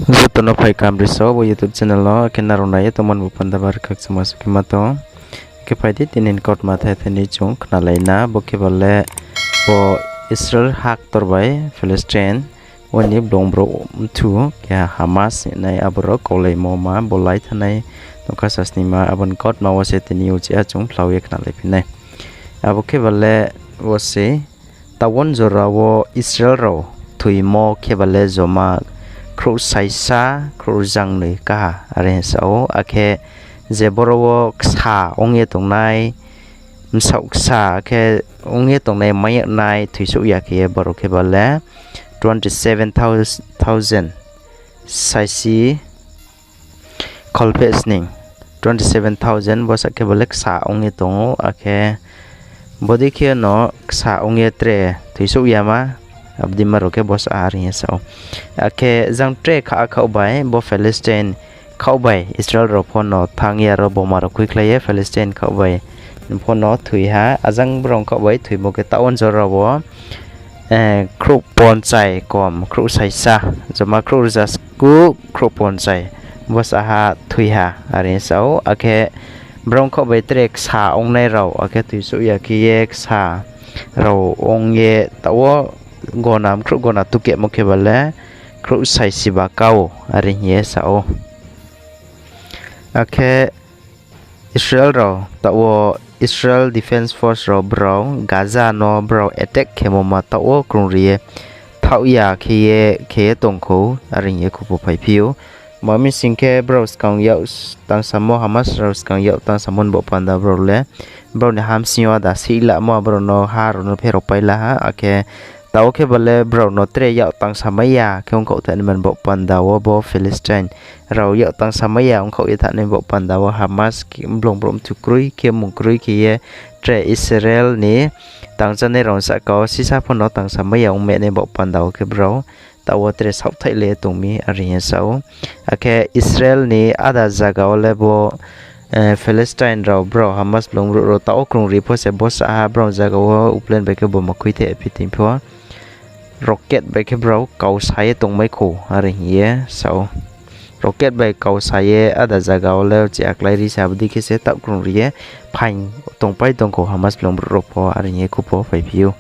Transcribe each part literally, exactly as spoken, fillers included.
Joto no phai kaham ri sao bo YouTube channel wo, akhe nrao nai ye tongmo ni bo panda bari khakchangma suh khe ma tong. Akhe phai di, tini ni kautma thai thai ni chung khnalai na, bo khe ba le bo Israel ha ktor bai Palestine wo ni blung brouh mthu keha Hamas hinai, aboro kaulaimo ma bo lai thanngnai nokha sasnima, abo ni kautma wo se tini uchih ha chung phlao ye khnalai phi nai. Abo khe ba le wo se, taoh wo jora wo Israel rao thoimo khe ba le joma khrouh saisa khrouh rjangnoi kaha are hing sa ou, akhe je boro wo ksa ong ye tongnai, bsaoh ksa khe ong ye tongnai, mai yag nai, thoisouh ya khe ye boro khe ba le twenty seven thousand saisi kholpheh sning, twenty seven thousand, bo sa khe ba le ksa ong ye tong ou, akhe bodei khe no ksa ong ye tre thoisouh ya ma, abo dei ma rao khe bo sa are hing ye sa ou. Akhe jang tre kha khaoh bai bo Palestine khaoh bai Israel rao pho no thanng ye aro boma rao khuikhlai ye Palestine khaoh bai pho no thoi ha, ajang brao khaoh bai thoimo khe taoh wo jora wo khrouh ponchai kom khrouh saisa, joma khrouh rza skuh khrouh ponchai, bo sa ha thoi ha are sa ou. Akhe brao khaoh bai tre ksa ongnai rao, akhe thoisouh ya khe ye ksa rao ong ye taoh wo gona, khrouh gona tukemo khe ba le khrouh saisi ba kau are hing ye sa ou. Akhe Israel rao taoh wo, Israel Defence Force rao brao Gaza no brao attack khemo ma taoh wo krungri ye thaoh ya khe ye, khe ye tong khou are hing ye khupo phaiphi ou. Ma mi sing khe brao skang yak tangsamo, Hamas rao skang yak tangsamo ni baoh panda brao le brao ni ha bsing yo áda seihlamo, brao no ha rao no pherao pai la ha, akhe taoh wo khe ba le brao no tre yak tangsamai ya khe ongkhaoh thanngnaima ni baoh panda wo bo Palestine rao yak tangsamai ya ongkhaoh ye thanngnaima ni baoh panda wo Hamas blung brouh mthu kroi khe, mung kroi khe ye tre Israel ni tangchanai rao sahka wo sisa pho no tangsamai ya ongmai nai baoh panda wo khe brao taoh wo tre saohthaih le tong mi are hing ye sa ou. Akhe Israel ni áda zaga wo le bo Palestine rao brao Hamas blung brouh rao taoh wo krungri pho se bo sa ha brao zaga wo uplen bai khe boma khuithaih phi tong pho rocket bai khe brao kau sa ye tongmai khou are hing ye sa ou. Rocket bai kau sa ye áda zaga wo le uchih ha kláiri se, abo dei khe se taoh krungri ye phaing tongpai tong khou Hamas blung brouh rao pho are hing ye khupo phaiphi ou.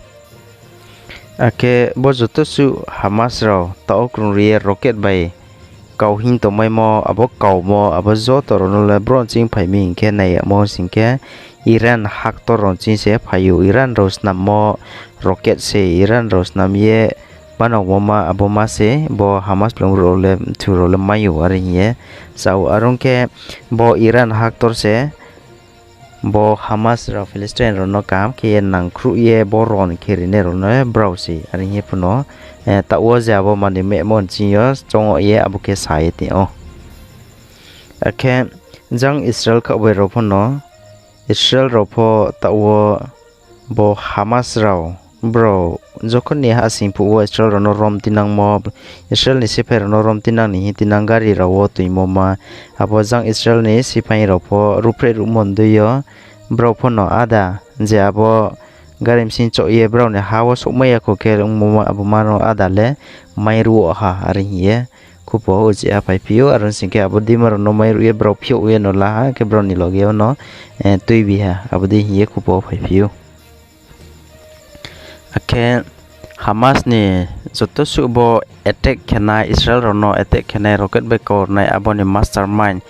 Akhe bo joto suh Hamas rao taoh wo krungri ye rocket bai kau hing tongmaimo, abo kaumo, abo joto rao no le bro nching phai mi hing khe nai yagmo sing khe Iran ha ktor rao nching se phai ou. Iran rao snammo rocket se, Iran rao snam ye banangmo ma, abo ma se bo Hamas blung brouh rao le, mthu rao le mai ou are hing ye sa ou. Are ong khe bo Iran ha ktor se bo Hamas rao Palestine rao no kaham khe ye nangkhruh ye bo ron khe rinai rao no brao se are hing ye pho no, taoh wo je abo manoi mehmo nching yo choung ye abo khe sa ye tong ou. Akhe jang Israel khaoh bai rao pho no, Israel rao pho taoh wo bo Hamas rao brao jokhon ni hahsing phuh wo Israel rao no rom tinangmo, Israel ni siphai rao no rom tinang ni hing tinang gari rao wo toimo ma, abo jang Israel ni siphai rao pho ruhphreh ruhmo ndei yo brao pho no áda je abo gari bsing choh ye brao ni ha wo souhmai ya khou khe ongmo ma, abo ma no áda le mairuh ha are hing ye khupo uchih ha phaiphi ou. Are ong sing khe abo deima rao no mairuh ye brao phiouh ye no la ha, khe brao ni loge wo no tuibi ha, abo dei hing ye khupo phaiphi ou. Akhe Hamas ni joto suh bo attack khe nai, Israel rao no attack khe nai, rocket bai kaurnai, abo ni mastermind,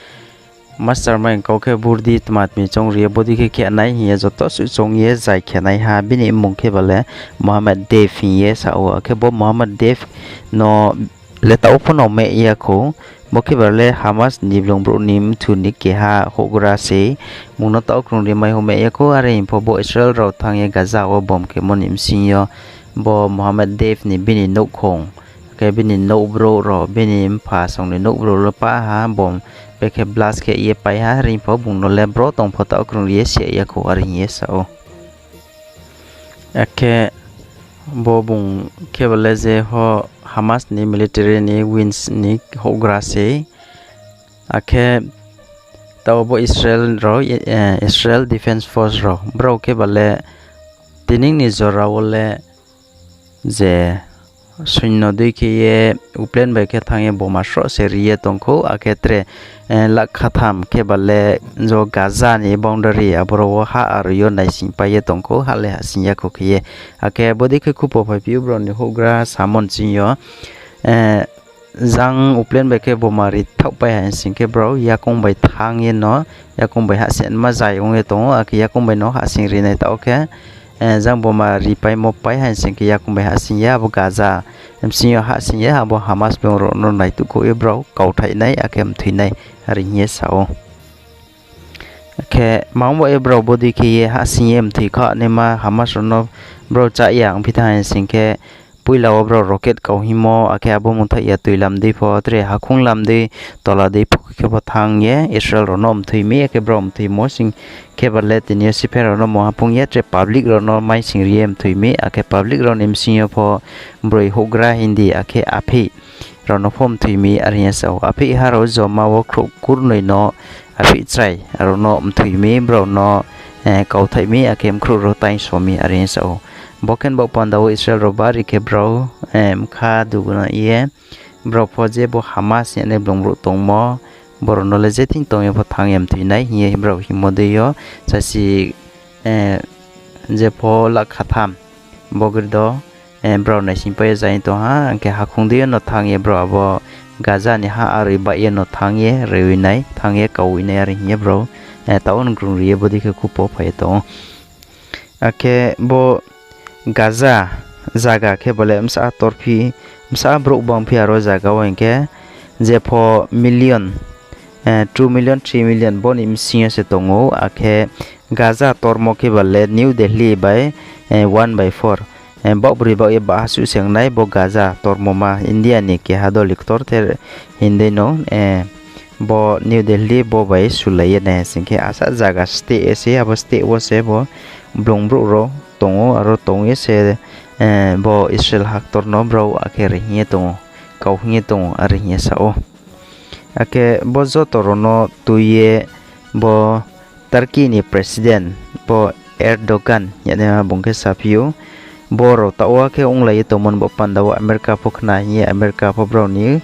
mastermind kau khe burdi tma tmi choung ri ye bodei khe khe nai hing ye joto suh choung ye zai khe nai ha, bini mmung khe ba le Mohammad Deif hing ye sa ou. Akhe bo Mohammad Deif no le taoh pho no meh ya khou. Bo khe ba le Hamas ni blung brouh ni mthu ni keha houhgra se. Bung no taoh krungri mai hou meh ya khou, are hing pho bo Israel rao thanng ye Gaza wo bom khemo ni bsing yo bo Mohammad Deif ni bini nouhkhong, akhe bini nouh brouh rao, bini mpha song ni nouh brouh le pah ha, bom bekhe blast khe ye pai ha, are hing pho bung no le bro tong pho taoh krungri ye si ya khou are hing ye sa ou. Akhe bo bung khe ba le je ho Hamas ni military ni wings ni houhgra se. Akhe taoh bo Israel rao, Israel Defence Force rao, brao khe ba le tini ni jora wo le je soinyo dei khe ye Ukraine bai khe thanng ye boma sroh se ri ye tong khou, akhe tre lakh khatham khe ba le jo Gaza ni boundary aboro wo ha aroi yo naisingpai ye tong khou, ha le hahsing ya khou khe ye. Akhe bodei khe khupo phaiphi ou brao ni houhgra samo nching yo, jang Ukraine bai khe boma ri thaohpai ha sing khe brao yakoung bai thanng ye no, yakoung bai hahsing ma zai ong ye tong ou, akhe yakoung bai no hahsing ri nai taoh khe, jang boma ripaimo pai ha sing khe yakoung bai hahsing ye abo Gaza bsing yo hahsing ye abo Hamas bung rao no naituhkhouh ye brao kauthaih nai akhe mthoi nai, are hing ye sa ou. Akhe mang bo ye brao bodei khe ye hahsing ye mthoi kha naima Hamas rao no brao chá ya ongphi thanng ha sing khe, poila wo brao rocket kau hingmo, akhe abo mungthaih ya toi lam dei pho, tre hakhoung lam dei, tola dei pho khe pho thanng ye Israel rao no mthoi mi, akhe brao mthoimo sing khe ba le tini yo sipher rao no mungha phung ye, tre public rao no maising ri ye mthoi mi, akhe public rao ni bsing yo pho broi houhgra hindi, akhe apheih rao no pho mthoi mi, are hing ye sa ou. Apheih ha rao joma wo khrouh kurnoi no apheih chrai rao no mthoi mi, brao no kauthaih mi, akhe mkhrouh rao taingso mi, are hing ye sa ou. Bo khe ni baoh panda wo Israel rao bari khe brao bkha dugu nai ye, brao pho je bo Hamas hing ye blung brouh tongmo, brao no le je thing tong ye pho thanng ye mthoi nai hing ye brao hingmo dei yo, sasi, je pho lakh khatham, bo gri do, brao naisingpai ye zai tong ha, akhe hakhoung dei yo no thanng ye brao abo Gaza ni ha aroi baih ye no thanng ye reoe nai, thanng ye kaoe nai, are hing ye brao taoh wo ngrung ri ye bodei khe khupo phai ye tong ou. Akhe bo Gaza zaga khe ba le bsa torphi, bsa brouh bangphi aro zaga wo hing khe, je pho million, two million, three million bo ni bsing yo se tong ou, akhe Gaza tormo khe ba le New Delhi bai one by four, baoh broi baoh ye bahasuh se ong nai bo Gaza tormo ma India ni keha doli ktorther hing dei no, bo New Delhi bo bai sulai ye nai sing khe asa zaga state ye se, abo state wo se bo blung brouh rao tong ou, aro tong ye se, bo Israel ha ktor no brao akhe ri hing ye tong ou, kau hing ye tong ou, are hing ye sa ou. Akhe bo joto rao no tui ye bo Turkey ni president bo Erdogan hing ye naima bung khe saphi ou, bo rao taoh wo khe onglai ye tongmo ni baoh panda wo America pho khna hing ye America pho brao ni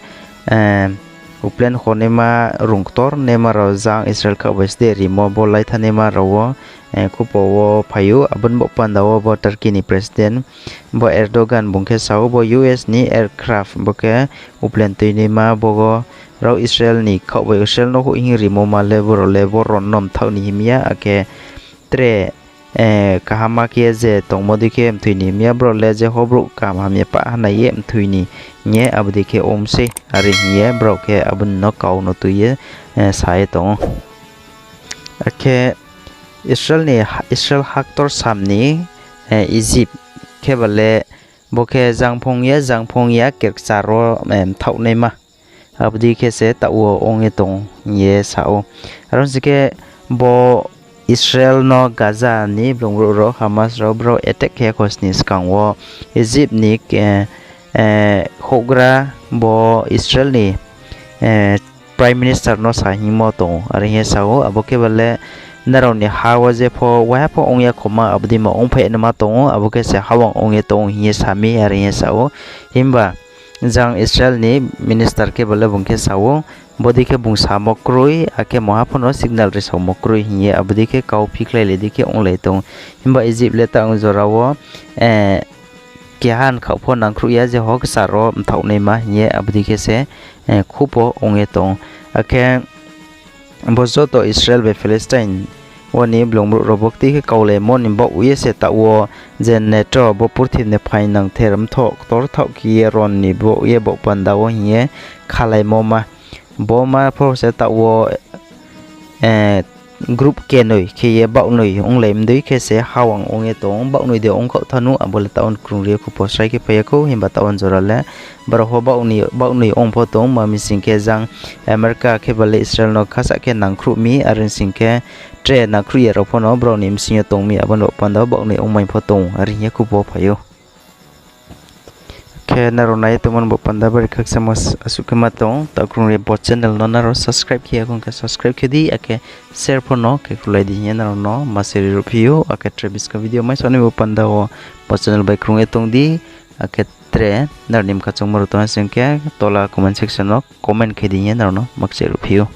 Ukraine honaima rung ktor naima rao jang Israel khaoh bai sdeh rimo bo laithanaima rao wo khupo wo phai ou. Abo ni baoh panda wo bo Turkey ni president bo Erdogan bung khe sa ou, bo U S ni aircraft bo khe Ukraine tuinaima bo rao Israel ni khaoh bai Israel no houh hing rimo ma le brao le bo ron no mthaoh ni him ya, akhe tre kaham ma khe je tongmo dei khe mthoi ni him ya, brao le je ho brouh kam hamya pah hanai ye mthoi ni hing ye abo dei khe ong sei, are hing ye brao khe abo ni no kau no tui ye sa ye tong ou. Akhe Israel ni, Israel ha ktor sam ni Egypt khe ba le bo khe jangphong ya, jangphong ya, kerkchar wo mthaoh naima. Abo dei khe se taoh wo ong ye tong hing ye sa ou. Aro sing khe bo Israel no Gaza ni blung brouh rao, Hamas rao brao attack khe khosni skang wo Egypt ni houhgra bo Israel ni Prime Minister no sa hingmo tong ou, are hing ye sa ou, abo khe ba le nrao ni ha wo je pho waiha pho ong ya khoma, abo dei ma ongphai naima tong ou, abo khe se hawang ong ye tong ou hing ye sa mi, are hing ye sa ou. Himba jang Israel ni minister khe ba le bung khe sa ou, bodei khe bung samo kroi, akhe mungha pho no signal risaomo kroi hing ye, abo dei khe kau phikhlailai dei khe onglai tong ou. Himba Egypt le taoh jora wo keha nkhaoh pho nangkhruh ya je ho kchar wo mthaoh naima hing ye, abo dei khe se khupo ong ye tong ou. Akhe bo joto Israel bai Palestine wo ni blung brouh rao bo ktei khe kaulaimo ni baoh ye se taoh wo je NATO bo purthimbi ni phainangther mthoh ktor thaoh khe ye ron ni baoh ye baoh panda wo hing ye khalaimo ma. Bo ma pho se taoh wo group kenoi khe ye baohnoi onglai mdei khe se hawang ong ye tong ou, baohnoi de ongkhaoh thanng ou, abo le taoh wo krungri ye khupo srai khe phai ya khou, himba taoh wo jora le brao pho baohnoi ong pho tong ou, ma mi sing khe jang America khe ba le Israel no khasah khe nangkhruh mi, are sing khe tre nangkhruh ya rao pho no brao ni bsing yo tong mi, abo ni baoh panda wo baohnoi ongmai pho tong ou, are hing ye khupo phai ou. Khe nrao nai ye tongmo ni baoh panda bari khakchangmo asuh khe ma tong ou, taoh krungri ye bo channel no nrao subscribe khe ya khong khe subscribe khe di, akhe share pho no khe khrulai di hing ye nrao no ma seri ruhphi ou, akhe tre buskang video mai sonai bo panda wo bo channel bai krung ye tong di, Akhe tre nrao ni mkha chungmo rao tong ha sing khe tola comment section wo comment khe di hing ye nrao no makchai ruh phi ou.